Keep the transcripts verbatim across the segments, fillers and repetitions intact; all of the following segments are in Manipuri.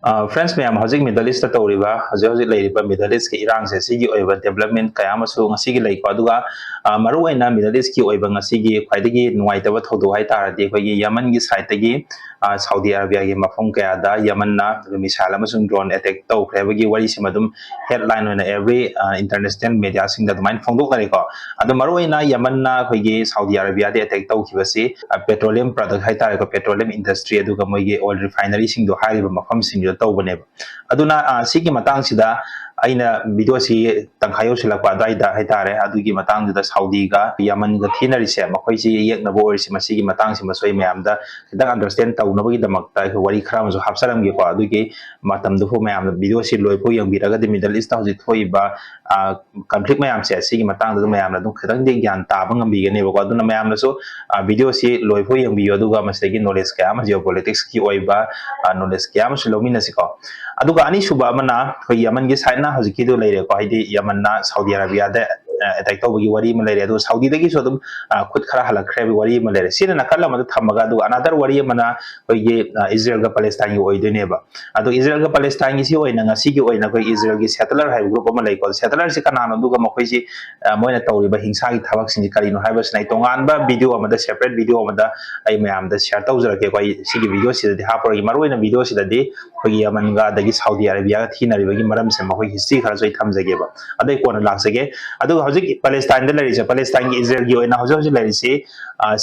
ꯐ꯭ꯔꯦꯟꯁ ꯃꯌꯥꯝ, ꯍꯧꯖꯤꯛ ꯃꯤꯗꯜ ꯏꯁꯇ ꯇꯧꯔꯤꯕ, ꯍꯧꯖꯤꯛ ꯍꯧꯖꯤꯛ ꯂꯩꯔꯤꯕ ꯃꯤꯗꯜ ꯏꯁꯀꯤ ꯏꯔꯥꯡꯁꯦ, ꯁꯤꯒꯤ ꯑꯣꯏꯕ ꯗꯦꯕꯂꯞꯃꯦꯟ ꯀꯌꯥ ꯑꯃꯁꯨ ꯉꯁꯤꯒꯤ ꯂꯩꯀꯣ꯫ ꯑꯗꯨꯒ ꯃꯔꯨꯑꯣꯏꯅ ꯃꯤꯗꯜ ꯏꯁꯀꯤ ꯑꯣꯏꯕ ꯉꯁꯤꯒꯤ ꯈ꯭ꯋꯥꯏꯗꯒꯤ ꯅꯨꯡꯉꯥꯏꯇꯕ ꯊꯧꯗꯣꯛ ꯍꯥꯏꯇꯥꯔꯗꯤ, ꯑꯩꯈꯣꯏꯒꯤ ꯌꯃꯟꯒꯤ ꯁꯥꯏꯠꯇꯒꯤ ꯁꯥꯎꯗꯤ ꯑꯔꯥꯕꯤꯌꯥꯒꯤ ꯃꯐꯝ ꯀꯌꯥꯗ ꯌꯃꯟꯅ ꯃꯤꯁꯥꯏꯜ ꯑꯃꯁꯨꯡ ꯗ꯭ꯔꯣꯟ ꯑꯦꯇꯦꯛ ꯇꯧꯈ꯭ꯔꯦ ꯍꯥꯏꯕꯒꯤ ꯋꯥꯔꯤꯁꯤꯃ ꯑꯗꯨꯝ ꯍꯦꯗꯂꯥꯏꯟ ꯑꯣꯏꯅ ꯑꯦꯕ꯭ꯔꯤ ꯏꯟꯇꯔꯅꯦꯁꯅꯦꯜ ꯃꯦꯗꯤꯌꯥꯁꯤꯡꯗ ꯑꯗꯨꯃꯥꯏꯅ ꯐꯣꯡꯗꯣꯛꯅꯔꯦꯀꯣ꯫ ꯑꯗꯣ ꯃꯔꯨꯑꯣꯏꯅ ꯌꯃꯟꯅ ꯑꯩꯈꯣꯏꯒꯤ ꯁꯥꯎꯗꯤ ꯑꯔꯥꯕꯤꯌꯥꯗ ꯑꯦꯇꯦꯛ ꯇꯧꯈꯤꯕꯁꯤ ꯄꯦꯇ꯭ꯔꯣꯂꯤꯌꯝ ꯄ꯭ꯔꯗꯛ ꯍꯥꯏꯇꯥꯔꯦꯀꯣ, ꯄꯦꯇ꯭ꯔꯣꯂꯤꯌꯝ ꯏꯟꯗꯁꯇ꯭ꯔꯤ ꯑꯗꯨꯒ ꯃꯣꯏꯒꯤ ꯑꯣꯏꯜ ꯔꯤꯐꯥꯏꯅꯔꯤꯁꯤꯡꯗꯣ ꯍꯥꯏꯔꯤꯕ ꯃꯐꯝꯁꯤꯡꯗꯨꯗ ꯇꯧꯕꯅꯦꯕ꯫ ꯑꯗꯨꯅ ꯁꯤꯒꯤ ꯃꯇꯥꯡꯁꯤꯗ ꯑꯩꯅ ꯚꯤꯗꯤꯑꯣꯁꯤ ꯇꯪꯈꯥꯏ ꯌꯧꯁꯤꯜꯂꯛꯄ ꯑꯗꯨꯋꯥꯏꯗ ꯍꯥꯏꯇꯥꯔꯦ, ꯑꯗꯨꯒꯤ ꯃꯇꯥꯡꯗꯨꯗ ꯁꯥꯎꯗꯤꯒ ꯌꯃꯟꯒ ꯊꯤꯅꯔꯤꯁꯦ, ꯃꯈꯣꯏꯁꯤ ꯌꯦꯛꯅꯕ ꯑꯣꯏꯔꯤꯁꯤ, ꯃꯁꯤꯒꯤ ꯃꯇꯥꯡꯁꯤꯃꯁꯨ ꯑꯩ ꯃꯌꯥꯝꯗ ꯈꯤꯇꯪ ꯑꯟꯗꯔꯁꯇꯦꯟ ꯇꯧꯅꯕꯒꯤꯗꯃꯛꯇ ꯑꯩꯈꯣꯏ ꯋꯥꯔꯤ ꯈꯔ ꯑꯃꯁꯨ ꯍꯥꯞꯆꯔꯝꯒꯦꯀꯣ꯫ ꯑꯗꯨꯒꯤ ꯃꯇꯝꯗꯨꯐꯥꯎ ꯃꯌꯥꯝꯅ ꯚꯤꯗꯤꯑꯣꯁꯤ ꯂꯣꯏꯐꯥꯎ ꯌꯦꯡꯕꯤꯔꯒꯗꯤ ꯃꯤꯗꯜ ꯏꯁꯇ ꯍꯧꯖꯤꯛ ꯊꯣꯛꯏꯕ ꯀꯟꯐ꯭ꯂꯤꯛ ꯃꯌꯥꯝꯁꯦ, ꯁꯤꯒꯤ ꯃꯇꯥꯡꯗ ꯑꯗꯨꯝ ꯃꯌꯥꯝꯅ ꯑꯗꯨꯝ ꯈꯤꯇꯪꯗꯤ ꯒ꯭ꯌꯥꯟ ꯇꯥꯕ ꯉꯝꯕꯤꯒꯅꯦꯕꯀꯣ꯫ ꯑꯗꯨꯅ ꯃꯌꯥꯝꯅꯁꯨ ꯚꯤꯗꯤꯑꯣꯁꯤ ꯂꯣꯏꯐꯥꯎ ꯌꯦꯡꯕꯤꯌꯨ, ꯑꯗꯨꯒ ꯃꯁꯤꯗꯒꯤ ꯅꯣꯂꯦꯖ ꯀꯌꯥ ꯑꯃ, ꯖꯤꯑꯣ ꯄꯣꯂꯤꯇꯤꯛꯁꯀꯤ ꯑꯣꯏꯕ ꯅꯣꯂꯦꯖ ꯀꯌꯥ ꯑꯃꯁꯨ ꯂꯧꯃꯤꯟꯅꯁꯤꯀꯣ꯫ ꯑꯗꯨꯒ ꯑꯅꯤꯁꯨꯕ ꯑꯃꯅ ꯑꯩꯈꯣꯏ ꯌꯃꯟꯒꯤ ꯁꯥꯏꯠꯅ ꯍꯧꯖꯤꯛꯀꯤꯗꯨ ꯂꯩꯔꯦꯀꯣ, ꯍꯥꯏꯗꯤ ꯌꯃꯟꯅ ꯁꯥꯎꯗꯤ ꯑꯔꯥꯕꯤꯌꯥꯗ ꯑꯦꯇꯦꯛ ꯇꯧꯕꯒꯤ ꯋꯥꯔꯤ ꯑꯃ ꯂꯩꯔꯦ, ꯑꯗꯨꯒ ꯁꯥꯎꯗꯤꯗꯒꯤꯁꯨ ꯑꯗꯨꯝ ꯈꯨꯠ ꯈꯔ ꯍꯜꯂꯛꯈ꯭ꯔꯦ ꯍꯥꯏꯕꯒꯤ ꯋꯥꯔꯤ ꯑꯃ ꯂꯩꯔꯦ꯫ ꯁꯤꯅ ꯅꯥꯀꯜ ꯑꯃꯗ ꯊꯝꯃꯒ, ꯑꯗꯨꯒ ꯑꯅꯥꯗꯔ ꯋꯥꯔꯤ ꯑꯃꯅ ꯑꯩꯈꯣꯏꯒꯤ ꯏꯖꯔꯦꯜꯒ ꯄꯦꯂꯦꯁꯇꯥꯏꯟꯒꯤ ꯑꯣꯏꯗꯣꯏꯅꯦꯕ꯫ ꯑꯗꯣ ꯏꯖꯔꯦꯜꯒ ꯄꯦꯂꯦꯁꯇꯥꯏꯟꯒꯤꯁꯤ ꯑꯣꯏꯅ ꯉꯁꯤꯒꯤ ꯑꯣꯏꯅ ꯑꯩꯈꯣꯏ ꯏꯖꯔꯦꯜꯒꯤ ꯁꯦꯇꯂꯔ ꯍꯥꯏꯕ ꯒ꯭ꯔꯨꯞ ꯑꯃ ꯂꯩꯀꯣ꯫ ꯁꯦꯇꯂꯔꯁꯤ ꯀꯅꯥꯅꯣ, ꯑꯗꯨꯒ ꯃꯈꯣꯏꯁꯤ ꯃꯣꯏꯅ ꯇꯧꯔꯤꯕ ꯍꯤꯡꯁꯥꯒꯤ ꯊꯕꯛꯁꯤꯡꯁꯤ ꯀꯔꯤꯅꯣ ꯍꯥꯏꯕꯁꯤꯅ ꯑꯩ ꯇꯣꯉꯥꯟꯕ ꯚꯤꯗꯤꯑꯣ ꯑꯃꯗ, ꯁꯦꯄꯔꯦꯠ ꯚꯤꯗꯤꯑꯣ ꯑꯃꯗ ꯑꯩ ꯃꯌꯥꯝꯗ ꯁꯤꯌꯔ ꯇꯧꯖꯔꯛꯀꯦꯀꯣ꯫ ꯑꯩ ꯁꯤꯒꯤ ꯚꯤꯗꯤꯑꯣꯁꯤꯗꯗꯤ ꯍꯥꯞꯄꯔꯣꯏꯒꯦ꯫ ꯃꯔꯨꯑꯣꯏꯅ ꯚꯤꯗꯤꯑꯣꯁꯤꯗꯗꯤ ꯑꯩꯈꯣꯏꯒꯤ ꯌꯃꯟꯒ ꯑꯗꯒꯤ ꯁꯥꯎꯗꯤ ꯑꯔꯥꯕꯤꯌꯥꯒ ꯊꯤꯅꯔꯤꯕꯒꯤ ꯃꯔꯝꯁꯦ, ꯃꯈꯣꯏꯒꯤ ꯍꯤꯁꯇ꯭ꯔꯤ ꯈꯔꯁꯨ ꯑꯩ ꯊꯝꯖꯒꯦꯕ, ꯑꯗꯩ ꯀꯣꯟꯅ ꯂꯥꯛꯆꯒꯦ꯫ ꯑꯗꯨꯒ ꯍꯧꯖꯤꯛ ꯄꯦꯂꯦꯁꯇꯥꯏꯟꯗ ꯂꯩꯔꯤꯁꯦ, ꯄꯦꯂꯦꯁꯇꯥꯏꯟꯒꯤ ꯏꯖꯔꯦꯜꯒꯤ ꯑꯣꯏꯅ ꯍꯧꯖꯤꯛ ꯍꯧꯖꯤꯛ ꯂꯩꯔꯤꯁꯤ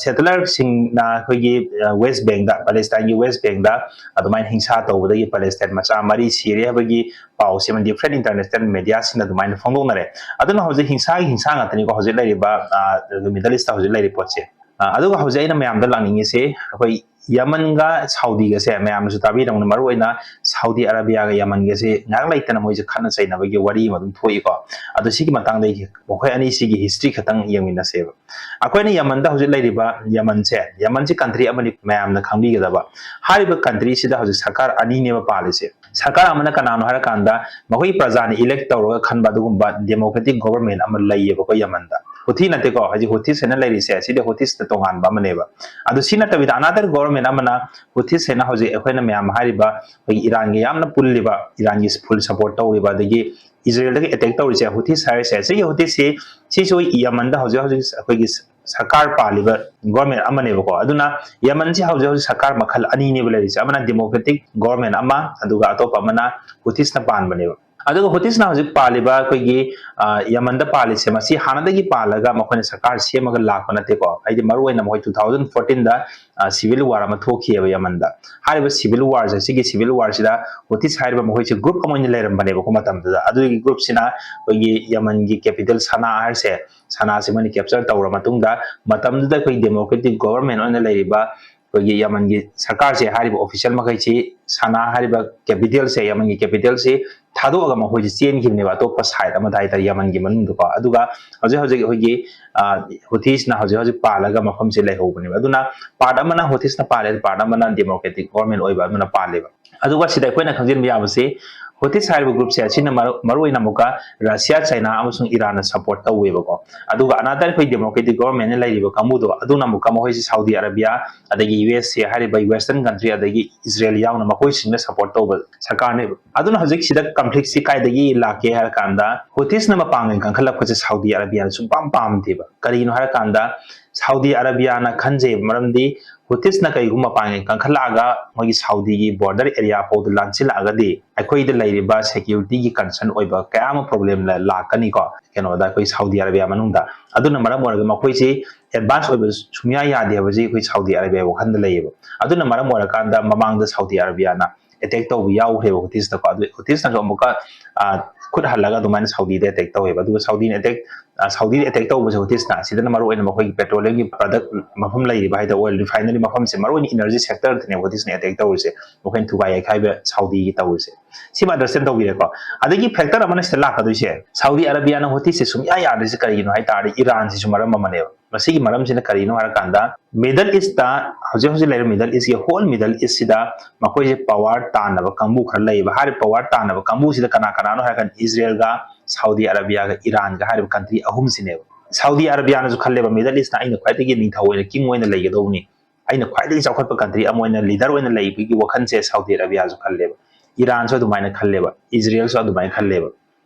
ꯁꯦꯇꯂꯔꯁꯤꯡꯅ ꯑꯩꯈꯣꯏꯒꯤ ꯋꯦꯁ ꯕꯦꯡꯗ, ꯄꯦꯂꯦꯁꯇꯥꯏꯟꯒꯤ ꯋꯦꯁ ꯕꯦꯡꯗ ꯑꯗꯨꯃꯥꯏꯅ ꯍꯤꯡꯁꯥ ꯇꯧꯕꯗꯒꯤ ꯄꯦꯂꯦꯁꯇꯥꯏꯟ ꯃꯆꯥ ꯃꯔꯤ ꯁꯤꯔꯦ ꯍꯥꯏꯕꯒꯤ ꯄꯥꯎꯁꯤ ꯑꯃ ꯗꯤꯐ꯭ꯔꯦꯟ ꯏꯟꯇꯔꯅꯦꯁꯅꯦꯜ ꯃꯦꯗꯤꯌꯥꯁꯤꯡꯅ ꯑꯗꯨꯃꯥꯏꯅ ꯐꯣꯡꯗꯣꯛꯅꯔꯦ꯫ ꯑꯗꯨꯅ ꯍꯧꯖꯤꯛ ꯍꯤꯡꯁꯥꯒꯤ ꯍꯤꯡꯁꯥ ꯉꯥꯛꯇꯅꯤꯀꯣ ꯍꯧꯖꯤꯛ ꯂꯩꯔꯤꯕ ꯃꯤꯗꯜ ꯏꯁꯇ ꯍꯧꯖꯤꯛ ꯂꯩꯔꯤꯕ ꯄꯣꯠꯁꯦ꯫ ꯑꯗꯨꯒ ꯍꯧꯖꯤꯛ ꯑꯩꯅ ꯃꯌꯥꯝꯗ ꯂꯥꯛꯅꯤꯡꯉꯤꯁꯦ, ꯑꯩꯈꯣꯏ ꯌꯃꯟꯒ ꯁꯥꯎꯗꯤꯒꯁꯦ ꯃꯌꯥꯝꯅꯁꯨ ꯇꯥꯕꯤꯔꯝꯒꯅꯤ, ꯃꯔꯨꯑꯣꯏꯅ ꯁꯥꯎꯗꯤ ꯑꯔꯥꯕꯤꯌꯥꯒ ꯌꯃꯟꯒꯁꯦ ꯉꯥꯏꯍꯥꯛ ꯂꯩꯇꯅ ꯃꯣꯏꯁꯦ ꯈꯠꯅ ꯆꯩꯅꯕꯒꯤ ꯋꯥꯔꯤ ꯑꯃ ꯑꯗꯨꯝ ꯊꯣꯛꯏꯀꯣ꯫ ꯑꯗꯣ ꯁꯤꯒꯤ ꯃꯇꯥꯡꯗ ꯑꯩ ꯃꯈꯣꯏ ꯑꯅꯤꯁꯤꯒꯤ ꯍꯤꯁꯇ꯭ꯔꯤ ꯈꯛꯇꯪ ꯌꯦꯡꯃꯤꯟꯅꯁꯦꯕ꯫ ꯑꯩꯈꯣꯏꯅ ꯌꯃꯟꯗ ꯍꯧꯖꯤꯛ ꯂꯩꯔꯤꯕ ꯌꯃꯟꯁꯦ, ꯌꯃꯟꯁꯤ ꯀꯟꯇ꯭ꯔꯤ ꯑꯃꯅꯤ, ꯃꯌꯥꯝꯅ ꯈꯪꯕꯤꯒꯗꯕ꯫ ꯍꯥꯏꯔꯤꯕ ꯀꯟꯇ꯭ꯔꯤꯁꯤꯗ ꯍꯧꯖꯤꯛ ꯁꯔꯀꯥꯔ ꯑꯅꯤꯅꯦꯕ ꯄꯥꯜꯂꯤꯁꯦ꯫ ꯁꯔꯀꯥꯔ ꯑꯃꯅ ꯀꯅꯥꯅꯣ ꯍꯥꯏꯔꯀꯥꯟꯗ, ꯃꯈꯣꯏꯒꯤ ꯄ꯭ꯔꯖꯥꯅ ꯏꯂꯦꯛ ꯇꯧꯔꯒ ꯈꯟꯕ ꯑꯗꯨꯒꯨꯝꯕ ꯗꯦꯃꯣꯀ꯭ꯔꯦꯇꯤꯛ ꯒꯣꯕꯔꯃꯦꯟ ꯑꯃ ꯂꯩꯌꯦꯕꯀꯣ ꯌꯃꯟꯗ꯫ ꯍꯨꯊꯤ ꯅꯠꯇꯦꯀꯣ, ꯍꯧꯖꯤꯛ ꯍꯨꯊꯤꯁ ꯍꯥꯏꯅ ꯂꯩꯔꯤꯁꯦ, ꯁꯤꯗꯤ ꯍꯨꯊꯤꯁꯅ ꯇꯣꯉꯥꯟꯕ ꯑꯃꯅꯦꯕ꯫ ꯑꯗꯨ ꯁꯤ ꯅꯠꯇꯕꯤꯗ another government ꯑꯃꯅ, ꯍꯨꯊꯤꯁ ꯍꯥꯏꯅ ꯍꯧꯖꯤꯛ ꯑꯩꯈꯣꯏꯅ ꯃꯌꯥꯝ ꯍꯥꯏꯔꯤꯕ ꯑꯩꯈꯣꯏꯒꯤ ꯏꯔꯥꯟꯒꯤ ꯌꯥꯝꯅ ꯄꯨꯜꯂꯤꯕ, ꯏꯔꯥꯟꯒꯤ full support ꯇꯧꯔꯤꯕ, ꯑꯗꯒꯤ ꯏꯖꯔꯦꯜꯗꯒꯤ attack ꯇꯧꯔꯤꯁꯦ, ꯍꯨꯊꯤꯁ ꯍꯥꯏꯔꯤꯁꯦ, ꯁꯤꯒꯤ ꯍꯨꯊꯤꯁꯁꯤ, ꯁꯤꯁꯨ ꯌꯃꯟꯗ ꯍꯧꯖꯤꯛ ꯍꯧꯖꯤꯛ ꯑꯩꯈꯣꯏꯒꯤ ꯁꯔꯀꯥꯔ ꯄꯥꯜꯂꯤꯕ government ꯑꯃꯅꯦꯕꯀꯣ꯫ ꯑꯗꯨꯅ ꯌꯃꯟꯁꯤ ꯍꯧꯖꯤꯛ ꯍꯧꯖꯤꯛ ꯁꯔꯀꯥꯔ ꯃꯈꯜ ꯑꯅꯤꯅꯦꯕ ꯂꯩꯔꯤꯁꯦ, ꯑꯃꯅ democratic government ꯑꯃ, ꯑꯗꯨꯒ ꯑꯇꯣꯞꯄ ꯑꯃꯅ ꯍꯨꯊꯤꯁꯅ ꯄꯥꯟꯕꯅꯦꯕ꯫ ꯑꯗꯨꯒ ꯍꯨꯊꯤꯁꯅ ꯍꯧꯖꯤꯛ ꯄꯥꯜꯂꯤꯕ ꯑꯩꯈꯣꯏꯒꯤ, ꯑ, ꯌꯃꯟꯗ ꯄꯥꯜꯂꯤꯁꯦ, ꯃꯁꯤ ꯍꯥꯟꯅꯗꯒꯤ ꯄꯥꯜꯂꯒ ꯃꯈꯣꯏꯅ ꯁꯔꯀꯥꯔ ꯁꯦꯝꯃꯒ ꯂꯥꯛꯄ ꯅꯠꯇꯦꯀꯣ꯫ ꯍꯥꯏꯗꯤ ꯃꯔꯨꯑꯣꯏꯅ ꯃꯈꯣꯏ two thousand fourteen ꯗ, ꯑ, civil war ꯑꯃ ꯊꯣꯛꯈꯤꯑꯕ ꯌꯃꯟꯗ꯫ ꯍꯥꯏꯔꯤꯕ civil war ꯁꯦ, ꯁꯤꯒꯤ civil war ꯁꯤꯗ ꯍꯨꯊꯤꯁ ꯍꯥꯏꯔꯤꯕ ꯃꯈꯣꯏꯁꯦ group ꯑꯃ ꯑꯣꯏꯅ ꯂꯩꯔꯝꯕꯅꯦꯕꯀꯣ ꯃꯇꯝꯗꯨꯗ꯫ ꯑꯗꯨꯒꯤ group ꯁꯤꯅ ꯑꯩꯈꯣꯏꯒꯤ ꯌꯃꯟꯒꯤ capital ꯁꯅꯥ ꯍꯥꯏꯔꯤꯁꯦ, ꯁꯅꯥꯁꯤ ꯃꯣꯏꯅ capture ꯇꯧꯔ ꯃꯇꯨꯡꯗ, ꯃꯇꯝꯗꯨꯗ ꯑꯩꯈꯣꯏ democratic government ꯑꯣꯏꯅ ꯂꯩꯔꯤꯕ ꯑꯩꯈꯣꯏꯒꯤ ꯌꯃꯟꯒꯤ ꯁꯔꯀꯥꯔꯁꯦ, ꯍꯥꯏꯔꯤꯕ official ꯃꯈꯩꯁꯤ ꯁꯅꯥ ꯍꯥꯏꯔꯤꯕ capital ꯁꯦ, ꯌꯃꯟꯒꯤ capital ꯁꯤ ꯊꯥꯗꯣꯛꯑꯒ ꯃꯈꯣꯏꯁꯤ ꯆꯦꯟꯈꯤꯕꯅꯦꯕ ꯑꯇꯣꯞꯄ side ꯑꯃꯗ ꯍꯥꯏꯇꯥꯔꯦ, ꯌꯃꯟꯒꯤ ꯃꯅꯨꯡꯗꯀꯣ꯫ ꯑꯗꯨꯒ ꯍꯧꯖꯤꯛ ꯍꯧꯖꯤꯛ ꯑꯩꯈꯣꯏꯒꯤ, ꯑ, ꯍꯨꯊꯤꯁꯅ ꯍꯧꯖꯤꯛ ꯍꯧꯖꯤꯛ ꯄꯥꯜꯂꯒ ꯃꯐꯝꯁꯤ ꯂꯩꯍꯧꯕꯅꯦꯕ꯫ ꯑꯗꯨꯅ part ꯑꯃꯅ ꯍꯨꯊꯤꯁꯅ ꯄꯥꯜꯂꯦ, part ꯑꯃꯅ democratic government ꯑꯣꯏꯕ ꯑꯗꯨꯅ ꯄꯥꯜꯂꯦꯕ꯫ ꯑꯗꯨꯒ ꯁꯤꯗ ꯑꯩꯈꯣꯏꯅ ꯈꯪꯖꯤꯟꯕ ꯌꯥꯕꯁꯤ, ꯍꯨꯊꯤꯁ ꯍꯥꯏꯔꯤꯕ group ꯁꯦ ꯑꯁꯤꯅ ꯃꯔꯨ-, ꯃꯔꯨꯑꯣꯏꯅ ꯑꯃꯨꯛꯀ ꯔꯁꯤꯌꯥ, ꯆꯥꯏꯅꯥ ꯑꯃꯁꯨꯡ ꯏꯔꯥꯟꯅ support ꯇꯧꯋꯦꯕꯀꯣ꯫ ꯑꯗꯨꯒ another ꯑꯩꯈꯣꯏ democratic government ꯅ ꯂꯩꯔꯤꯕ ꯀꯥꯡꯕꯨꯗꯣ, ꯑꯗꯨꯅ ꯑꯃꯨꯛꯀ ꯃꯈꯣꯏꯁꯤ ꯁꯥꯎꯗꯤ ꯑꯔꯥꯕꯤꯌꯥ, ꯑꯗꯒꯤ ꯌꯨ ꯑꯦꯁ ꯑꯦ ꯍꯥꯏꯔꯤꯕ western country, ꯑꯗꯒꯤ ꯏꯖꯔꯦꯜ ꯌꯥꯎꯅ ꯃꯈꯣꯏꯁꯤꯡꯅ support ꯇꯧꯕ ꯁꯔꯀꯥꯔꯅꯦꯕ꯫ ꯑꯗꯨꯅ ꯍꯧꯖꯤꯛ ꯁꯤꯗ conflict ꯁꯤ ꯀꯥꯏꯗꯒꯤ ꯂꯥꯛꯀꯦ ꯍꯥꯏꯔ ꯀꯥꯟꯗ, ꯍꯨꯊꯤꯁꯅ ꯃꯄꯥꯡꯒꯜ ꯀꯟꯈꯠꯂꯛꯄꯁꯦ ꯁꯥꯎꯗꯤ ꯑꯔꯥꯕꯤꯌꯥꯅ ꯁꯨꯡꯄꯥꯝ ꯄꯥꯝꯗꯦꯕ꯫ ꯀꯔꯤꯒꯤꯅꯣ ꯍꯥꯏꯔ ꯀꯥꯟꯗ, ꯁꯥꯎꯗꯤ ꯑꯔꯥꯕꯤꯌꯥꯅ ꯈꯟꯖꯩꯕ ꯃꯔꯝꯗꯤ, ꯍꯨꯊꯤꯁꯅ ꯀꯩꯒꯨꯝꯕ ꯃꯄꯥꯡꯒꯜ ꯀꯟꯈꯠꯂꯛꯑꯒ ꯃꯣꯏꯒꯤ ꯁꯥꯎꯗꯤꯒꯤ border area ꯐꯥꯎꯗ ꯂꯥꯟꯁꯤꯜꯂꯛꯑꯒꯗꯤ, ꯑꯩꯈꯣꯏꯗ ꯂꯩꯔꯤꯕ security ꯒꯤ concern ꯑꯣꯏꯕ ꯀꯌꯥ ꯑꯃ problem ꯂ-, ꯂꯥꯛꯀꯅꯤꯀꯣ, ꯀꯩꯅꯣꯗ, ꯑꯩꯈꯣꯏ ꯁꯥꯎꯗꯤ ꯑꯔꯥꯕꯤꯌꯥ ꯃꯅꯨꯡꯗ꯫ ꯑꯗꯨꯅ ꯃꯔꯝ ꯑꯣꯏꯔꯒ ꯃꯈꯣꯏꯁꯤ advance ꯑꯣꯏꯕ ꯁꯨꯡꯌꯥ ꯌꯥꯗꯦ ꯍꯥꯏꯕꯁꯤ ꯑꯩꯈꯣꯏ ꯁꯥꯎꯗꯤ ꯑꯔꯥꯕꯤꯌꯥ ꯋꯥꯈꯜꯗ ꯂꯩꯌꯦꯕ꯫ ꯑꯗꯨꯅ ꯃꯔꯝ ꯑꯣꯏꯔꯀꯥꯟꯗ ꯃꯃꯥꯡꯗ ꯁꯥꯎꯗꯤ ꯑꯔꯥꯕꯤꯌꯥꯅ attack ꯇꯧꯕ ꯌꯥꯎꯈ꯭ꯔꯦꯕ ꯍꯨꯊꯤꯁꯇꯀꯣ꯫ ꯑꯗꯨ ꯍꯨꯊꯤꯁꯅꯁꯨ ꯑꯃꯨꯛꯀ, ꯑ, ꯈꯨꯠ ꯍꯜꯂꯒ ꯑꯗꯨꯃꯥꯏꯅ ꯁꯥꯎꯗꯤꯗ attack ꯇꯧꯋꯦꯕ꯫ ꯑꯗꯨꯒ ꯁꯥꯎꯗꯤꯅ attack, ꯑ, ꯁꯥꯎꯗꯤꯅ attack ꯇꯧꯕꯁꯦ ꯍꯨꯊꯤꯁꯅ, ꯁꯤꯗꯅ ꯃꯔꯨꯑꯣꯏꯅ ꯃꯈꯣꯏꯒꯤ petroleum ꯒꯤ product ꯃꯐꯝ ꯂꯩꯔꯤꯕ ꯍꯥꯏꯇꯥꯔꯦ, oil refinery ꯃꯐꯝꯁꯦ, ꯃꯔꯨꯑꯣꯏꯅ energy sector ꯗꯅꯦꯕ ꯍꯨꯊꯤꯁꯅ attack ꯇꯧꯔꯤꯁꯦ, ꯃꯈꯣꯏꯅ ꯊꯨꯒꯥꯏ ꯌꯩꯈꯥꯏꯕ ꯁꯥꯎꯗꯤꯒꯤ ꯇꯧꯔꯤꯁꯦ꯫ ꯁꯤꯃ understand ꯇꯧꯕꯤꯔꯦꯀꯣ꯫ ꯑꯗꯒꯤ factor ꯑꯃꯅ ꯁꯤꯗ ꯂꯥꯛꯀꯗꯣꯏꯁꯦ, ꯁꯥꯎꯗꯤ ꯑꯔꯥꯕꯤꯌꯥꯅ ꯍꯨꯊꯤꯁꯦ ꯁꯨꯡꯌꯥ ꯌꯥꯗ꯭ꯔꯤꯁꯦ ꯀꯔꯤꯒꯤꯅꯣ ꯍꯥꯏ ꯇꯥꯔꯗꯤ, ꯏꯔꯥꯟꯁꯤꯁꯨ ꯃꯔꯝ ꯑꯃꯅꯦꯕ꯫ ꯃꯁꯤꯒꯤ ꯃꯔꯝꯁꯤꯅ ꯀꯔꯤꯅꯣ ꯍꯥꯏꯔꯀꯥꯟꯗ, Middle East ꯇ, ꯍꯧꯖꯤꯛ ꯍꯧꯖꯤꯛ ꯂꯩꯔꯤꯕ Middle East ꯀꯤ, whole Middle East ꯁꯤꯗ ꯃꯈꯣꯏꯁꯦ power ꯇꯥꯟꯅꯕ ꯀꯥꯡꯕꯨ ꯈꯔ ꯂꯩꯌꯦꯕ꯫ ꯍꯥꯏꯔꯤꯕ power ꯇꯥꯟꯅꯕ ꯀꯥꯡꯕꯨꯁꯤꯗ ꯀꯅꯥ ꯀꯅꯥꯅꯣ ꯍꯥꯏꯔꯀꯥꯟꯗ, ꯏꯖꯔꯦꯜꯒ, ꯁꯥꯎꯗꯤ ꯑꯔꯥꯕꯤꯌꯥꯒ, ꯏꯔꯥꯟꯒ ꯍꯥꯏꯔꯤꯕ country ꯑꯍꯨꯝꯁꯤꯅꯦꯕ꯫ ꯁꯥꯎꯗꯤ ꯑꯔꯕꯤꯌꯥꯅꯁꯨ ꯈꯜꯂꯦꯕ, Middle East ꯇ ꯑꯩꯅ ꯈ꯭ꯋꯥꯏꯗꯒꯤ ꯅꯤꯡꯊꯧ ꯑꯣꯏꯅ, king ꯑꯣꯏꯅ ꯂꯩꯒꯗꯧꯕꯅꯤ, ꯑꯩꯅ ꯈ꯭ꯋꯥꯏꯗꯒꯤ ꯆꯥꯎꯈꯠꯄ country ꯑꯃ ꯑꯣꯏꯅ, leader ꯑꯣꯏꯅ ꯂꯩꯕꯒꯤ ꯋꯥꯈꯜꯁꯦ ꯁꯥꯎꯗꯤ ꯑꯔꯕꯤꯌꯥꯁꯨ ꯈꯜꯂꯦꯕ, ꯏꯔꯥꯟꯁꯨ ꯑꯗꯨꯃꯥꯏꯅ ꯈꯜꯂꯦꯕ, ꯏꯖꯔꯦꯜꯁꯨ ꯑꯗꯨꯃꯥꯏꯅ ꯈꯜꯂꯦꯕ꯫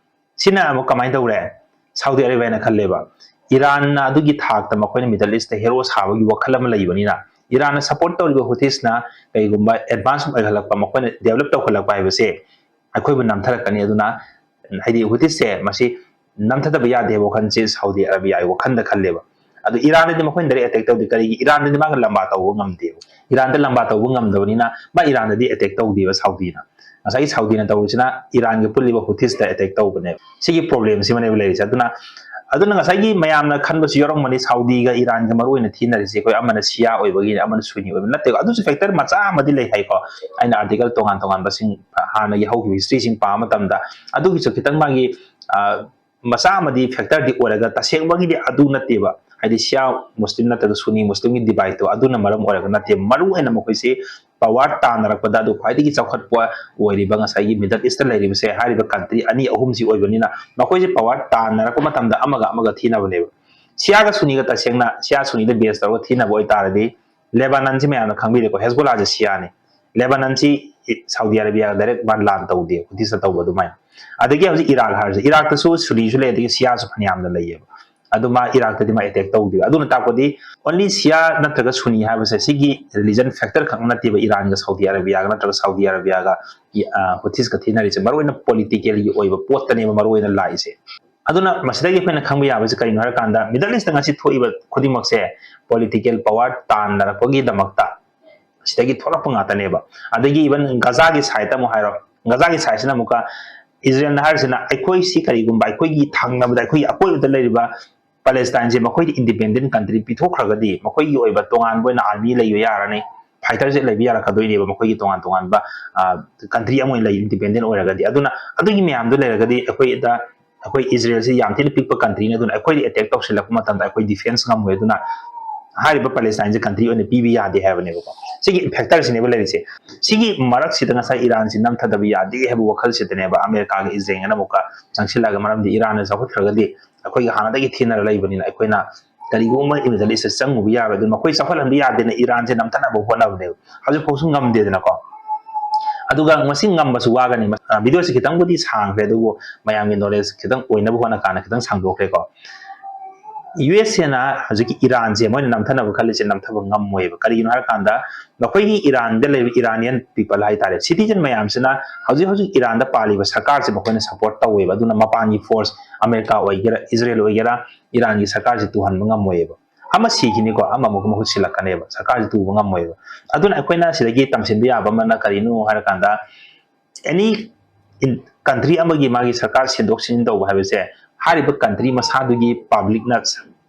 ꯁꯤꯅ ꯑꯃꯨꯛ ꯀꯃꯥꯏꯅ ꯇꯧꯔꯦ? ꯁꯥꯎꯗꯤ ꯑꯔꯕꯤꯌꯥꯅ ꯈꯜꯂꯦꯕ, ꯏꯔꯥꯟꯅ ꯑꯗꯨꯒꯤ ꯊꯥꯛꯇ ꯃꯈꯣꯏꯅ Middle East ꯇ hero ꯁꯥꯕꯒꯤ ꯋꯥꯈꯜ ꯑꯃ ꯂꯩꯕꯅꯤꯅ, ꯏꯔꯥꯟꯅ support ꯇꯧꯔꯤꯕ ꯍꯨꯊꯤꯁꯅ ꯀꯩꯒꯨꯝꯕ advance ꯑꯣꯏꯍꯜꯂꯛꯄ, ꯃꯈꯣꯏꯅ develop ꯇꯧꯈꯠꯂꯛꯄ ꯍꯥꯏꯕꯁꯦ ꯑꯩꯈꯣꯏꯕꯨ ꯅꯝꯊꯔꯛꯀꯅꯤ꯫ ꯑꯗꯨꯅ ꯍꯥꯏꯗꯤ ꯍꯨꯊꯤꯁꯁꯦ ꯃꯁꯤ ꯅꯝꯊꯗꯕ ꯌꯥꯗꯦ ꯍꯥꯏꯕ ꯋꯥꯈꯜꯁꯤ ꯁꯥꯎꯗꯤ ꯑꯔꯕꯤꯌꯥꯒꯤ ꯋꯥꯈꯜꯗ ꯈꯜꯂꯦꯕ꯫ ꯑꯗꯨ ꯏꯔꯥꯟꯗꯗꯤ ꯃꯈꯣꯏꯅ direct attack ꯇꯧꯗꯦ꯫ ꯀꯔꯤꯒꯤ? ꯏꯔꯥꯟꯗꯗꯤ ꯃꯥꯒ ꯂꯝꯕꯥ ꯇꯧꯕ ꯉꯝꯗꯦꯕ꯫ ꯏꯔꯥꯟꯗ ꯂꯝꯕꯥ ꯇꯧꯕ ꯉꯝꯗꯕꯅꯤꯅ ꯃꯥ ꯏꯔꯥꯟꯗꯗꯤ attack ꯇꯧꯗꯦꯕ ꯁꯥꯎꯗꯤꯅ꯫ ꯉꯁꯥꯏꯒꯤ ꯁꯥꯎꯗꯤꯅ ꯇꯧꯔꯤꯁꯤꯅ ꯏꯔꯥꯟꯒ ꯄꯨꯜꯂꯤꯕ ꯍꯨꯊꯤꯁꯇ attack ꯇꯧꯕꯅꯦꯕ꯫ ꯁꯤꯒꯤ problem ꯁꯤꯃꯅꯦꯕ ꯂꯩꯔꯤꯁꯦ꯫ ꯑꯗꯨꯅ, ꯑꯗꯨꯅ ꯉꯁꯥꯏꯒꯤ ꯃꯌꯥꯝꯅ ꯈꯟꯕꯁꯨ ꯌꯥꯎꯔꯝꯒꯅꯤ, ꯁꯥꯎꯗꯤꯒ ꯏꯔꯥꯟꯒ ꯃꯔꯨ ꯑꯣꯏꯅ ꯊꯤꯅꯔꯤꯁꯦ ꯑꯩꯈꯣꯏ ꯑꯃꯅ ꯁꯤꯌꯥ ꯑꯣꯏꯕꯒꯤꯅꯤ, ꯑꯃꯅ ꯁꯨꯅꯤ ꯑꯣꯏꯕ ꯅꯠꯇꯦꯀꯣ꯫ ꯑꯗꯨꯁꯨ factor ꯃꯆꯥ ꯑꯃꯗꯤ ꯂꯩ ꯍꯥꯏꯀꯣ꯫ ꯑꯩꯅ article ꯇꯣꯉꯥꯟ ꯇꯣꯉꯥꯟꯕꯁꯤꯡ, ꯍꯥꯟꯅꯒꯤ ꯍꯧꯈꯤꯕ history ꯁꯤꯡ ꯄꯥꯕ ꯃꯇꯝꯗ ꯑꯗꯨꯒꯤꯁꯨ ꯈꯤꯇꯪ ꯃꯥꯒꯤ, ꯑ, ꯃꯆꯥ ꯑꯃꯗꯤ factor ꯗꯤ ꯑꯣꯏꯔꯒ, ꯇꯁꯦꯡꯕꯒꯤꯗꯤ ꯑꯗꯨ ꯅꯠꯇꯦꯕ꯫ ꯍꯥꯏꯗꯤ ꯁꯤꯌꯥ ꯃꯨꯁꯂꯤꯝ ꯅꯠꯇ꯭ꯔꯒ ꯁꯨꯅꯤ ꯃꯨꯁꯂꯤꯝꯒꯤ divide ꯇꯣ ꯑꯗꯨꯅ ꯃꯔꯝ ꯑꯣꯏꯔꯒ ꯅꯠꯇꯦ꯫ ꯃꯔꯨ ꯑꯣꯏꯅ ꯃꯈꯣꯏꯁꯤ power ꯇꯥꯟꯅꯔꯛꯄꯗ, ꯑꯗꯨ ꯈ꯭ꯋꯥꯏꯗꯒꯤ ꯆꯥꯎꯈꯠꯄ ꯑꯣꯏꯔꯤꯕ ꯉꯁꯥꯏꯒꯤ Middle East ꯇ ꯂꯩꯔꯤꯕꯁꯦ, ꯍꯥꯏꯔꯤꯕ country ꯑꯅꯤ ꯑꯍꯨꯝꯁꯤ ꯑꯣꯏꯕꯅꯤꯅ, ꯃꯈꯣꯏꯁꯦ power ꯇꯥꯟꯅꯔꯛꯄ ꯃꯇꯝꯗ ꯑꯃꯒ ꯑꯃꯒ ꯊꯤꯅꯕꯅꯦꯕ꯫ ꯁꯤꯌꯥꯒ ꯁꯨꯅꯤꯒ, ꯇꯁꯦꯡꯅ ꯁꯤꯌꯥ ꯁꯨꯅꯤꯗ base ꯇꯧꯔꯒ ꯊꯤꯅꯕ ꯑꯣꯏꯇꯥꯔꯗꯤ, ꯂꯦꯕꯥꯅꯟꯁꯤ ꯃꯌꯥꯝꯅ ꯈꯪꯕꯤꯔꯦꯀꯣ, ꯍꯦꯖꯕꯣꯂꯥꯁꯦ ꯁꯤꯌꯥꯅꯤ꯫ ꯂꯦꯕꯥꯅꯟꯁꯤ ꯁꯥꯎꯗꯤ ꯑꯔꯕꯤꯌꯥꯒ direct ꯃꯥ ꯂꯥꯟ ꯇꯧꯗꯦ, ꯍꯨꯊꯤꯁꯇ ꯇꯧꯕ ꯑꯗꯨꯃꯥꯏꯅ꯫ ꯑꯗꯒꯤ ꯍꯧꯖꯤꯛ ꯏꯔꯥꯛ ꯍꯥꯏꯔꯤꯁꯦ, ꯏꯔꯥꯛꯇꯁꯨ ꯁꯨꯅꯤꯁꯨ ꯂꯩ, ꯑꯗꯒꯤ ꯁꯤꯌꯥꯁꯨ ꯐꯅꯌꯥꯝꯅ ꯂꯩꯌꯦꯕ꯫ ꯑꯗꯨ ꯃꯥ ꯏꯔꯥꯛꯇꯗꯤ ꯃꯥ attack ꯇꯧꯗꯦ꯫ ꯑꯗꯨꯅ ꯇꯥꯛꯄꯗꯤ only ꯁꯤꯌꯥ ꯅꯠꯇ꯭ꯔꯒ ꯁꯨꯅꯤ ꯍꯥꯏꯕꯁꯦ ꯁꯤꯒꯤ religion factor ꯈꯛ ꯅꯠꯇꯦꯕ ꯏꯔꯥꯟꯒ ꯁꯥꯎꯗꯤ ꯑꯔꯕꯤꯌꯥꯒ ꯅꯠꯇ꯭ꯔꯒ ꯁꯥꯎꯗꯤ ꯑꯔꯕꯤꯌꯥꯒ, ꯑ, ꯍꯨꯊꯤꯁꯀ ꯊꯤꯅꯔꯤꯁꯦ꯫ ꯃꯔꯨꯑꯣꯏꯅ political ꯒꯤ ꯑꯣꯏꯕ ꯄꯣꯠꯇꯅꯦꯕ ꯃꯔꯨꯑꯣꯏꯅ ꯂꯥꯛꯏꯁꯦ꯫ ꯑꯗꯨꯅ ꯃꯁꯤꯗꯒꯤ ꯑꯩꯈꯣꯏꯅ ꯈꯪꯕ ꯌꯥꯕꯁꯤ ꯀꯔꯤꯅꯣ ꯍꯥꯏꯔꯀꯥꯟꯗ, Middle East ꯇ ꯉꯁꯤ ꯊꯣꯛꯏꯕ ꯈꯨꯗꯤꯡꯃꯛꯁꯦ political power ꯇꯥꯟꯅꯔꯛꯄꯒꯤꯗꯃꯛꯇ ꯁꯤꯗꯒꯤ ꯊꯣꯛꯂꯛꯄ ꯉꯥꯛꯇꯅꯦꯕ꯫ ꯑꯗꯒꯤ even ꯒꯖꯥꯒꯤ side ꯑꯃꯨꯛ ꯍꯥꯏꯔꯣ, ꯒꯖꯥꯒꯤ side ꯁꯤꯅ ꯑꯃꯨꯛꯀ ꯏꯖꯔꯦꯜꯅ ꯍꯥꯏꯔꯤꯁꯤꯅ, ꯑꯩꯈꯣꯏꯁꯤ ꯀꯔꯤꯒꯨꯝꯕ ꯑꯩꯈꯣꯏꯒꯤ ꯊꯪꯅꯕꯗ, ꯑꯩꯈꯣꯏꯒꯤ ꯑꯀꯣꯏꯕꯗ ꯂꯩꯔꯤꯕ ꯄꯦꯂꯦꯁꯇꯥꯏꯟꯁꯦ ꯃꯈꯣꯏꯗ independent country ꯄꯤꯊꯣꯛꯈ꯭ꯔꯒꯗꯤ, ꯃꯈꯣꯏꯒꯤ ꯑꯣꯏꯕ ꯇꯣꯉꯥꯟꯕ ꯑꯣꯏꯅ army ꯂꯩꯕ ꯌꯥꯔꯅꯤ, fighter jet ꯂꯩꯕ ꯌꯥꯔꯛꯀꯗꯣꯏꯅꯦꯕ, ꯃꯈꯣꯏꯒꯤ ꯇꯣꯉꯥꯟ ꯇꯣꯉꯥꯟꯕ, ꯑ, country ꯑꯃ ꯑꯣꯏꯅ ꯂꯩ, independent ꯑꯣꯏꯔꯒꯗꯤ꯫ ꯑꯗꯨꯅ ꯑꯗꯨꯒꯤ ꯃꯌꯥꯝꯗꯣ ꯂꯩꯔꯒꯗꯤ ꯑꯩꯈꯣꯏꯗ, ꯑꯩꯈꯣꯏ ꯏꯖꯔꯦꯜꯁꯤ ꯌꯥꯝ ꯊꯤꯅ ꯄꯤꯛꯄ country ꯅꯤ, ꯑꯗꯨꯅ ꯑꯩꯈꯣꯏꯗ attack ꯇꯧꯁꯤꯜꯂꯛꯄ ꯃꯇꯝꯗ ꯑꯩꯈꯣꯏ defence ꯉꯝꯃꯣꯏ꯫ ꯑꯗꯨꯅ ꯍꯥꯏꯔꯤꯕ ꯄꯦꯂꯦꯁꯇꯥꯏꯟꯁꯦ ꯀꯟꯇ꯭ꯔꯤ ꯑꯣꯏꯅ ꯄꯤꯕ ꯌꯥꯗꯦ ꯍꯥꯏꯕꯅꯦꯕꯀꯣ꯫ ꯁꯤꯒꯤ ꯐꯦꯛꯇꯔꯁꯤꯅꯦꯕ ꯂꯩꯔꯤꯁꯦ꯫ ꯁꯤꯒꯤ ꯃꯔꯛꯁꯤꯗ ꯉꯁꯥꯏ ꯏꯔꯥꯟꯁꯤ ꯅꯝꯊꯗꯕ ꯌꯥꯗꯦ ꯍꯥꯏꯕ ꯋꯥꯈꯜꯁꯤꯗꯅꯦꯕ ꯑꯃꯦꯔꯤꯀꯥꯒ ꯏꯖꯔꯦꯜꯅ ꯑꯃꯨꯛꯀ ꯆꯪꯁꯤꯜꯂꯛꯑꯒ, ꯃꯔꯝꯗꯤ ꯏꯔꯥꯟꯅ ꯆꯥꯎꯈꯠꯈ꯭ꯔꯒꯗꯤ ꯑꯩꯈꯣꯏꯒ ꯍꯥꯟꯅꯗꯒꯤ ꯊꯤꯅꯔ ꯂꯩꯕꯅꯤꯅ ꯑꯩꯈꯣꯏꯅ ꯀꯔꯤꯒꯨꯝꯕ ꯃꯤꯗꯜ ꯏꯁꯇ ꯆꯪꯉꯨꯕ ꯌꯥꯔꯣꯏ, ꯑꯗꯨꯅ ꯃꯈꯣꯏ ꯆꯥꯎꯈꯠꯍꯟꯕ ꯌꯥꯗꯦꯅ ꯏꯔꯥꯟꯁꯦ ꯅꯝꯊꯅꯕ ꯍꯣꯠꯅꯕꯅꯦꯕ꯫ ꯍꯧꯖꯤꯛꯐꯥꯎꯁꯨ ꯉꯝꯗꯦꯗꯅꯀꯣ꯫ ꯑꯗꯨꯒ ꯃꯁꯤ ꯉꯝꯕꯁꯨ ꯋꯥꯒꯅꯤ꯫ ꯚꯤꯗꯤꯑꯣꯁꯦ ꯈꯤꯇꯪꯕꯨꯗꯤ ꯁꯥꯡꯈ꯭ꯔꯦ, ꯑꯗꯨꯕꯨ ꯃꯌꯥꯝꯒꯤ ꯅꯣꯂꯦꯖ ꯈꯤꯇꯪ ꯑꯣꯏꯅꯕ ꯍꯣꯠꯅ ꯀꯥꯟꯗ ꯈꯤꯇꯪ ꯁꯥꯡꯗꯣꯛꯈ꯭ꯔꯦꯀꯣ꯫ ꯌꯨ ꯑꯦꯁ ꯑꯦꯅ ꯍꯧꯖꯤꯛꯀꯤ ꯏꯔꯥꯟꯁꯦ ꯃꯣꯏꯅ ꯅꯝꯊꯅꯕ ꯈꯜꯂꯤꯁꯦ ꯅꯝꯊꯕ ꯉꯝꯃꯣꯏꯕ꯫ ꯀꯔꯤꯒꯤꯅꯣ ꯍꯥꯏꯔꯀꯥꯟꯗ, ꯃꯈꯣꯏꯒꯤ ꯏꯔꯥꯟꯗ ꯂꯩꯔꯤꯕ ꯏꯔꯥꯅꯤꯌꯟ ꯄꯤꯄꯜ ꯍꯥꯏꯇꯥꯔꯦ, ꯁꯤꯇꯤꯖꯟ ꯃꯌꯥꯝꯁꯤꯅ ꯍꯧꯖꯤꯛ ꯍꯧꯖꯤꯛ ꯏꯔꯥꯟꯗ ꯄꯥꯜꯂꯤꯕ ꯁꯔꯀꯥꯔꯁꯦ ꯃꯈꯣꯏꯅ ꯁꯄꯣꯔꯠ ꯇꯧꯋꯦꯕ꯫ ꯑꯗꯨꯅ ꯃꯄꯥꯟꯒꯤ ꯐꯣꯔꯁ, ꯑꯃꯦꯔꯤꯀꯥ ꯑꯣꯏꯒꯦꯔꯥ, ꯏꯖꯔꯦꯜ ꯑꯣꯏꯒꯦꯔꯥ, ꯏꯔꯥꯟꯒꯤ ꯁꯔꯀꯥꯔꯁꯦ ꯇꯨꯍꯟꯕ ꯉꯝꯃꯣꯏꯕ꯫ ꯑꯃ ꯁꯤꯈꯤꯅꯤꯀꯣ, ꯑꯃꯃꯨꯛ ꯃꯍꯨꯠ ꯁꯤꯜꯂꯛꯀꯅꯦꯕ, ꯁꯔꯀꯥꯔꯁꯦ ꯇꯨꯕ ꯉꯝꯃꯣꯏꯕ꯫ ꯑꯗꯨꯅ ꯑꯩꯈꯣꯏꯅ ꯁꯤꯗꯒꯤ ꯇꯝꯁꯤꯟꯕ ꯌꯥꯕ ꯑꯃꯅ ꯀꯔꯤꯅꯣ ꯍꯥꯏꯔꯀꯥꯟꯗ, ꯑꯦꯅꯤ ꯀꯟꯇ꯭ꯔꯤ ꯑꯃꯒꯤ ꯃꯥꯒꯤ ꯁꯔꯀꯥꯔ ꯁꯤꯟꯗꯣꯛ ꯁꯤꯟꯖꯤꯟ ꯇꯧꯕ ꯍꯥꯏꯕꯁꯦ ꯍꯥꯏꯔꯤꯕ ꯀꯟꯇ꯭ꯔꯤ ꯃꯁꯥꯗꯨꯒꯤ ꯄꯕ꯭ꯂꯤꯛꯅ,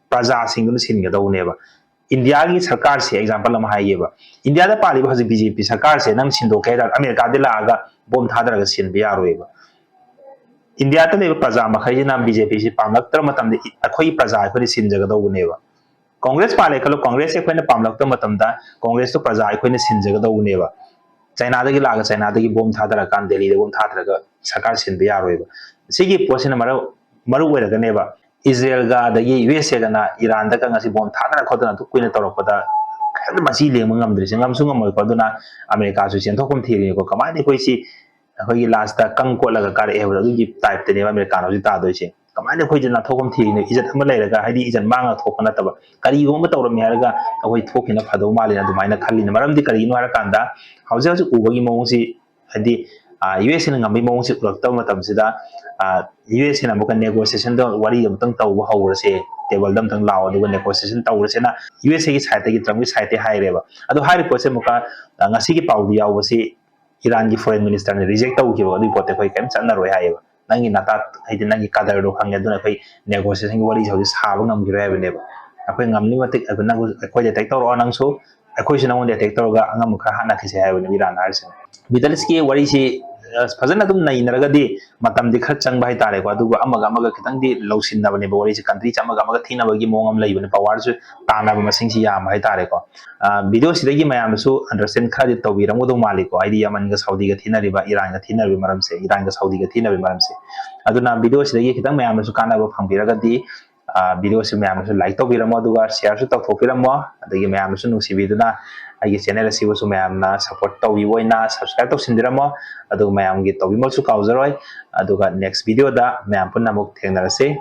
ꯄ꯭ꯔꯖꯥꯁꯤꯡꯗꯨꯅ ꯁꯤꯟꯒꯗꯧꯕꯅꯦꯕ꯫ ꯏꯟꯗꯤꯌꯥꯒꯤ ꯁꯔꯀꯥꯔꯁꯦ ꯑꯦꯛꯖꯥꯝꯄꯜ ꯑꯃ ꯍꯥꯏꯒꯦꯕ꯫ ꯏꯟꯗꯤꯌꯥꯗ ꯄꯥꯜꯂꯤꯕ ꯍꯧꯖꯤꯛ ꯕꯤ ꯖꯦ ꯄꯤ ꯁꯔꯀꯥꯔꯁꯦ ꯅꯪ ꯁꯤꯟꯗꯣꯛꯀꯦ ꯍꯥꯏ ꯇꯥꯔꯗꯤ ꯑꯃꯦꯔꯤꯀꯥꯗ ꯂꯥꯛꯑꯒ ꯕꯣꯝ ꯊꯥꯗꯔꯒ ꯁꯤꯟꯕ ꯌꯥꯔꯣꯏꯕ꯫ ꯏꯟꯗꯤꯌꯥꯗ ꯂꯩꯕ ꯄ꯭ꯔꯖꯥ ꯃꯈꯩꯁꯤꯅ ꯕꯤ ꯖꯦ ꯄꯤꯁꯤ ꯄꯥꯝꯂꯛꯇ꯭ꯔ ꯃꯇꯝꯗ ꯑꯩꯈꯣꯏꯒꯤ ꯄ꯭ꯔꯖꯥ ꯑꯩꯈꯣꯏꯅ ꯁꯤꯟꯖꯒꯗꯧꯕꯅꯦꯕ꯫ ꯀꯣꯡꯒ꯭ꯔꯦꯁ ꯄꯥꯜꯂꯦ ꯈꯜꯂꯣ, ꯀꯣꯡꯒ꯭ꯔꯦꯁꯁꯦ ꯑꯩꯈꯣꯏꯅ ꯄꯥꯝꯂꯛꯇꯕ ꯃꯇꯝꯗ ꯀꯣꯡꯒ꯭ꯔꯦꯁꯇꯣ ꯄ꯭ꯔꯖꯥ ꯑꯩꯈꯣꯏꯅ ꯁꯤꯟꯖꯒꯗꯧꯕꯅꯦꯕ꯫ ꯆꯥꯏꯅꯥꯗꯒꯤ ꯂꯥꯛꯑꯒ ꯆꯥꯏꯅꯥꯗꯒꯤ ꯕꯣꯝ ꯊꯥꯗꯔꯀꯥꯟꯗ ꯗꯦꯜꯂꯤꯗ ꯕꯣꯝ ꯊꯥꯗꯔꯒ ꯁꯔꯀꯥꯔ ꯁꯤꯟꯕ ꯌꯥꯔꯣꯏꯕ꯫ ꯁꯤꯒꯤ ꯄꯣꯠꯁꯤꯅ ꯃꯔꯨ, ꯃꯔꯨ ꯑꯣꯏꯔꯒꯅꯦꯕ꯫ ꯏꯖꯔꯦꯜꯒ ꯑꯗꯒꯤ ꯌꯨ ꯑꯦꯁ ꯑꯦꯒꯅ ꯏꯔꯥꯟꯗꯒ ꯉꯁꯤ ꯕꯣꯝ ꯊꯥꯗꯅ ꯈꯣꯠꯇꯅ ꯑꯗꯨꯛ ꯀꯨꯏꯅ ꯇꯧꯔꯛꯄꯗ ꯀꯔꯤꯝꯇ ꯃꯆꯤ ꯂꯦꯡꯕ ꯉꯝꯗ꯭ꯔꯤꯁꯦ, ꯉꯝꯁꯨ ꯉꯝꯃꯣꯏꯀꯣ꯫ ꯑꯗꯨꯅ ꯑꯃꯦꯔꯤꯀꯥꯁꯨ ꯆꯦꯟꯊꯣꯛꯐꯝ ꯊꯤꯔꯤꯅꯤꯀꯣ꯫ ꯀꯃꯥꯏꯅ ꯑꯩꯈꯣꯏꯁꯤ ꯑꯩꯈꯣꯏꯒꯤ ꯂꯥꯁꯇ ꯀꯪ ꯀꯣꯠꯂꯒ ꯀꯥꯔꯛꯑꯦ ꯍꯥꯏꯕꯗꯣ, ꯑꯗꯨꯒꯤ ꯇꯥꯏꯞꯇꯅꯦꯕ ꯑꯃꯦꯔꯤꯀꯥꯅ ꯍꯧꯖꯤꯛ ꯇꯥꯗꯣꯏꯁꯦ꯫ ꯀꯃꯥꯏꯅ ꯑꯩꯈꯣꯏꯁꯦ ꯅꯥꯟꯊꯣꯛꯐꯝ ꯊꯤꯔꯤꯅꯣ? ꯏꯖꯠ ꯑꯃ ꯂꯩꯔꯒ, ꯍꯥꯏꯗꯤ ꯏꯖꯠ ꯃꯥꯡꯉ ꯊꯣꯛꯄ ꯅꯠꯇꯕ, ꯀꯔꯤꯒꯨꯝꯕ ꯑꯃ ꯇꯧꯔꯝꯃꯦ ꯍꯥꯏꯔꯒ ꯑꯩꯈꯣꯏ ꯊꯣꯛꯈꯤꯅ ꯐꯗꯧ ꯃꯥꯜꯂꯦꯅ ꯑꯗꯨꯃꯥꯏꯅ ꯈꯜꯂꯤꯅꯦ꯫ ꯃꯔꯝꯗꯤ ꯀꯔꯤꯒꯤꯅꯣ ꯍꯥꯏꯔꯀꯥꯟꯗ, ꯍꯧꯖꯤꯛ ꯍꯧꯖꯤꯛ ꯎꯕꯒꯤ ꯃꯑꯣꯡꯁꯤ, ꯍꯥꯏꯗꯤ, ꯌꯨ ꯑꯦꯁ ꯑꯦꯅ ꯉꯝꯕꯒꯤ ꯃꯑꯣꯡꯁꯤ ꯎꯔꯛꯇꯕ ꯃꯇꯝꯁꯤꯗ, ꯌꯨ ꯑꯦꯁ ꯑꯦꯅ ꯑꯃꯨꯛꯀ ꯅꯦꯒꯣꯁꯤꯌꯦꯁꯟꯗ ꯋꯥꯔꯤ ꯑꯃꯨꯛꯇꯪ ꯇꯧꯕ ꯍꯧꯔꯁꯦ, ꯇꯦꯕꯜꯗ ꯑꯃꯨꯛꯇꯪ ꯂꯥꯛꯑꯣ, ꯑꯗꯨꯒ ꯅꯦꯒꯣꯁꯤꯌꯦꯁꯟ ꯇꯧꯔꯁꯦꯅ ꯌꯨ ꯑꯦꯁ ꯑꯦꯒꯤ ꯁꯥꯏꯠꯇꯒꯤ, ꯇ꯭ꯔꯝꯞꯀꯤ ꯁꯥꯏꯠꯇꯒꯤ ꯍꯥꯏꯔꯦꯕ꯫ ꯑꯗꯣ ꯍꯥꯏꯔꯤꯕ ꯄꯣꯠꯁꯦ ꯑꯃꯨꯛꯀ, ꯑ, ꯉꯁꯤꯒꯤ ꯄꯥꯎꯗ ꯌꯥꯎꯕꯁꯤ ꯏꯔꯥꯟꯒꯤ ꯐꯣꯔꯦꯟ ꯃꯤꯅꯤꯁꯇꯔꯅ ꯔꯤꯖꯦꯛ ꯇꯧꯈꯤꯕ, ꯑꯗꯨꯒꯤ ꯄꯣꯠꯇꯣ ꯑꯩꯈꯣꯏ ꯀꯔꯤꯝ ꯆꯠꯅꯔꯣꯏ ꯍꯥꯏꯌꯦꯕ꯫ ꯅꯪꯒꯤ ꯅꯥꯇꯥ, ꯍꯥꯏꯗꯤ ꯅꯪꯒꯤ ꯀꯗꯔꯗꯣ ꯈꯪꯉꯦ, ꯑꯗꯨꯅ ꯑꯩꯈꯣꯏ ꯅꯦꯒꯣꯁꯤꯌꯦꯁꯟꯒꯤ ꯋꯥꯔꯤꯁꯦ ꯍꯧꯖꯤꯛ ꯁꯥꯕ ꯉꯝꯈꯤꯔꯣꯏ ꯍꯥꯏꯕꯅꯦꯕ꯫ ꯑꯩꯈꯣꯏ ꯉꯝꯂꯤ ꯃꯇꯤꯛ ꯑꯗꯨ ꯅꯪ ꯑꯩꯈꯣꯏꯗ ꯑꯦꯇꯦꯛ ꯇꯧꯔꯛꯑꯣ, ꯅꯪꯁꯨ ꯑꯩꯈꯣꯏꯁꯨ ꯅꯪꯉꯣꯟꯗ ꯑꯦꯇꯦꯛ ꯇꯧꯔꯒ ꯑꯉꯝꯕ ꯈꯔ ꯍꯥꯠꯅꯈꯤꯁꯦ ꯍꯥꯏꯕꯅꯦꯕ ꯏꯔꯥꯟ ꯍꯥꯏꯔꯤꯁꯤꯅ꯫ ꯃꯤꯗꯜ ꯏꯁꯀꯤ ꯋꯥꯔꯤꯁꯤ ꯑꯁ, ꯐꯖꯅ ꯑꯗꯨꯝ ꯅꯩꯅꯔꯒꯗꯤ ꯃꯇꯝꯗꯤ ꯈꯔ ꯆꯪꯕ ꯍꯥꯏꯇꯥꯔꯦꯀꯣ꯫ ꯑꯗꯨꯒ ꯑꯃꯒ ꯑꯃꯒ ꯈꯤꯇꯪꯗꯤ ꯂꯧꯁꯤꯟꯅꯕꯅꯦꯕ ꯋꯥꯔꯤꯁꯦ꯫ Countryꯁꯦ ꯑꯃꯒ ꯑꯃꯒ ꯊꯤꯅꯕꯒꯤ ꯃꯑꯣꯡ ꯑꯃ ꯂꯩꯕꯅꯦ꯫ Powerꯁꯨ, ꯇꯥꯟꯅꯕ ꯃꯁꯤꯡꯁꯤ ꯌꯥꯝꯕ ꯍꯥꯏꯇꯥꯔꯦꯀꯣ꯫ ꯑ, videoꯁꯤꯗꯒꯤ ꯃꯌꯥꯝꯅꯁꯨ understand ꯈꯔꯗꯤ ꯇꯧꯕꯤꯔꯝꯒꯗꯧ ꯃꯥꯜꯂꯤꯀꯣ, ꯍꯥꯏꯗꯤ ꯌꯃꯟꯒ ꯁꯥꯎꯗꯤꯒ ꯊꯤꯅꯔꯤꯕ, ꯏꯔꯥꯟꯒ ꯊꯤꯅꯔꯤꯕ ꯃꯔꯝꯁꯦ, ꯏꯔꯥꯟꯒ ꯁꯥꯎꯗꯤꯒ ꯊꯤꯅꯔꯤꯕ ꯃꯔꯝꯁꯦ꯫ ꯑꯗꯨꯅ videoꯁꯤꯗꯒꯤ ꯈꯤꯇꯪ ꯃꯌꯥꯝꯅꯁꯨ ꯀꯥꯟꯅꯕ ꯐꯪꯕꯤꯔꯒꯗꯤ, ꯑ, videoꯁꯤ ꯃꯌꯥꯝꯅꯁꯨ like ꯇꯧꯕꯤꯔꯝꯃꯣ, ꯑꯗꯨꯒ shareꯁꯨ ꯇꯧꯊꯣꯛꯄꯤꯔꯝꯃꯣ꯫ ꯑꯗꯒꯤ ꯃꯌꯥꯝꯅꯁꯨ ꯅꯨꯡꯁꯤꯕꯤꯗꯨꯅ ꯑꯩꯒꯤ channel ꯑꯁꯤꯕꯨꯁꯨ ꯃꯌꯥꯝꯅ support ꯇꯧꯕꯤꯕ ꯑꯣꯏꯅ subscribe ꯇꯧꯁꯤꯟꯕꯤꯔꯝꯃꯣ꯫ ꯑꯗꯨꯒ ꯃꯌꯥꯝꯒꯤ ꯇꯧꯕꯤꯃꯜꯁꯨ ꯀꯥꯎꯖꯔꯣꯏ꯫ ꯑꯗꯨꯒ next videoꯗ ꯃꯌꯥꯝ ꯄꯨꯟꯅ ꯑꯃꯨꯛ ꯊꯦꯡꯅꯔꯁꯤ꯫